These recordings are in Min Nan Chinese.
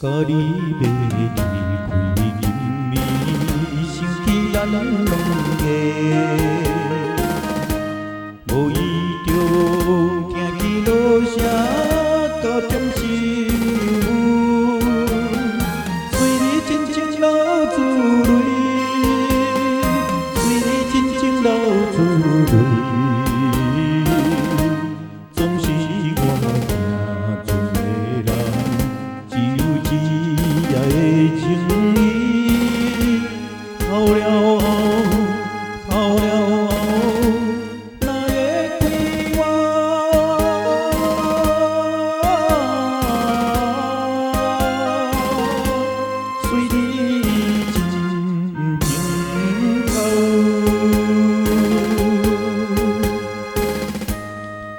佮你欲离开今暝，想起咱两个，无意中听见落声，到点心有。随你真情流珠泪，随你真情流珠泪，总是我行出的人，只有一夜的情意。哭了后，哭了后，哪会归我？随你真情哭。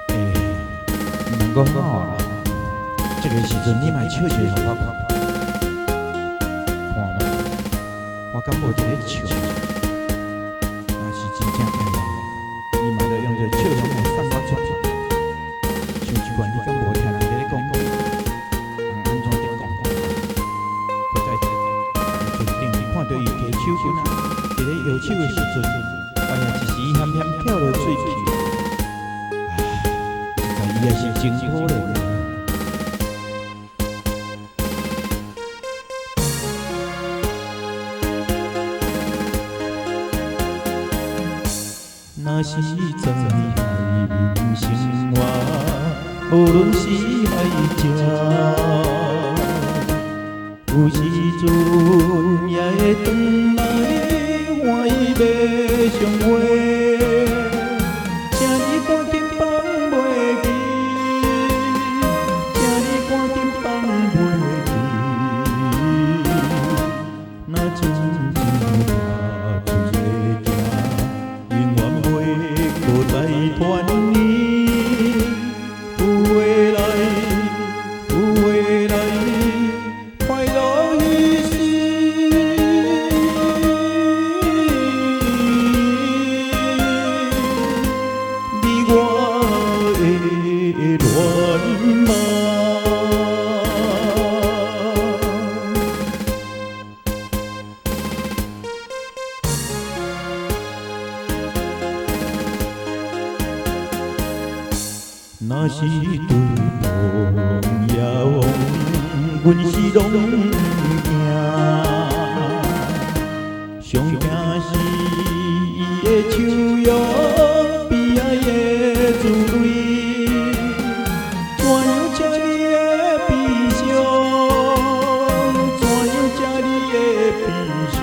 欸，毋通讲吼啦，這个時陣你嘛笑一下予我看看，看覓，我敢無佇咧笑？若是真正愛我，你嘛著用這個笑容來送我出去。像這款你敢無聽人佇咧講？人按怎佇講？閣再船頂看著伊提手棍仔，佇咧搖手的時陣，哎呀，一時險險跳落水去。唉，實在伊也是真可憐。若是知海面生活，無論是愛情，有時陣也會轉來歡喜欲相會。請你趕緊放袂記，請你趕緊放袂記，若真情拍出的行，永遠袂閣再團圓。有未來，有未來，快樂彼時，你我的戀夢。若是對風也風，阮是攏毋驚。上驚是伊的手用悲哀的珠淚，怎樣這呢的悲傷？怎樣這呢的悲傷？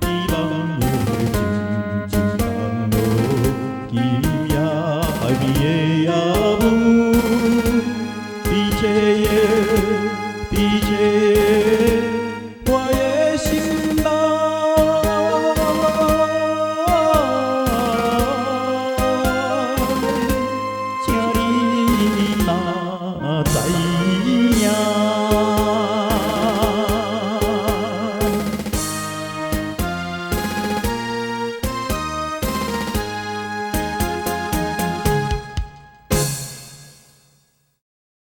希望的真情降落，今夜海边的夜霧，一切也